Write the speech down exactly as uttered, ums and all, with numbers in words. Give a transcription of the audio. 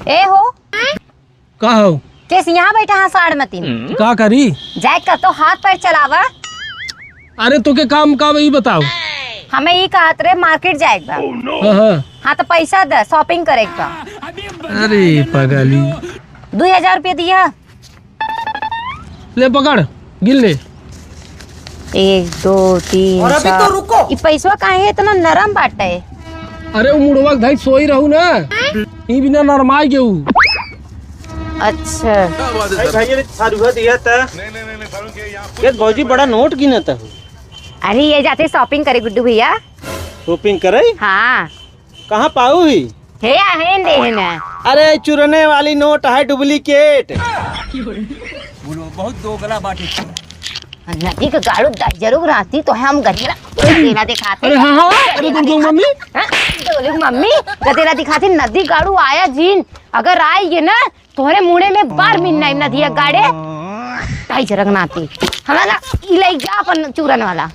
ए हो। का हो? केस यहाँ बैठा है साढ़ मतीन? का करी? जाए का तो हाथ पैर चलावा। अरे तोके काम का बा ई बताओ। हमें ई कहत रहे मार्केट जाए के बा। हाँ, हाँ। हाँ तो पैसा दे, shopping करे के बा। अरे पगली। दुई हजार रुपया दिया। ले पकड़, गिन ले। एक, दो, तीन, अरे अभी तो चार। रुको। ई पैसवा काहे इतना नरम बाटे? अरे उ मुड़वा के धई सोई रहू ना, ई बिना नरमाई गेऊ। अच्छा। भाई, भाई, ये सारू है दिया था। ये भौजी बड़ा नोट गिनत है। अरे ये जाते shopping करे गुड्डू भैया। Shopping करे? हाँ। कहाँ पाऊ ही? हे, आ, हेन दे, हेन। अरे, चुरने वाली नोट है, duplicate। बोलो, बहुत दोगला बाटे। नदी के गाड़ू द-, जरूर रहती तो हम गदेला, गदेला दिखाते। अरे हाँ, हाँ, अरे तुम, तुम मम्मी। हाँ, बोले मम्मी, गदेला दिखाते, नदी गाड़ू आया जीन, अगर आई ये ना, तोहरे मुड़े में बार मिलना ही नदिया गाड़े, ढाई जरग नाती। हमारा ई लई जा अपन चूरन वाला।